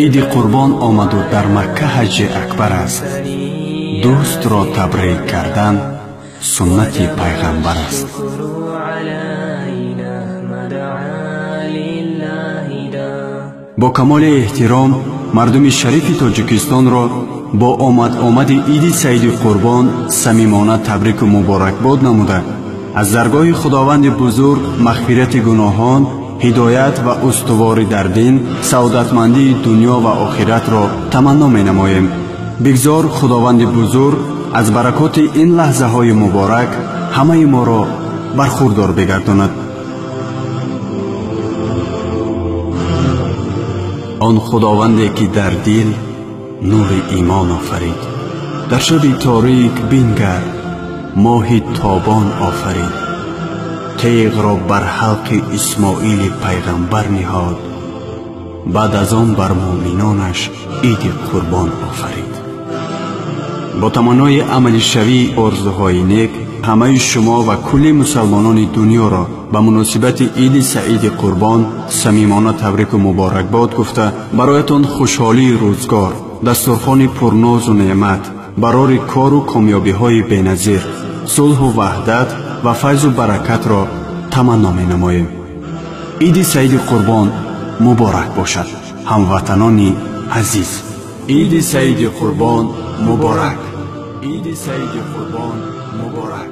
Иди Қурбон омаду дар Макка ҳаҷҷи акбар аст. Дӯстро табрик кардан суннати пайғамбар аст. Бо камоли эҳтиром мардуми шарифи Тоҷикистонро бо омад-омади Иди Саиди Қурбон самимона табрику муборакбод намуда, аз даргоҳи Худованди бузург мағфирати гуноҳон, ҳидоят ва устуворӣ дар дин, саодатмандии дунё ва охиратро таманно менамоем. Бигзор Худованди бузург аз баракоти ин лаҳзаҳои муборак ҳамаи моро бархурдор бигардонад. Он Худованде ки дар дил нури имон офарид, дар шаби торик бингар моҳи тобон офарид, теғро бар ҳалқи Исмоили пайғамбар ниҳод, баъд аз он бар муъминонаш Иди Қурбон офарид. Бо таманнои амалишавии орзуҳои нек ҳамаи шумо ва кулли мусалмонони дунёро ба муносибати Иди Саиди Қурбон самимона табрику муборакбод гуфта, бароятон хушҳолии рӯзгор, дастурхони пурнозу неъмат, барори кору комёбиҳои беназир, сулҳу ваҳдат ва файзу баракатро таманно менамоем. Иди Саиди Қурбон муборак бошад, ҳамватанони азиз. Иди Саиди Қурбон муборак. Иди Саиди Қурбон муборак.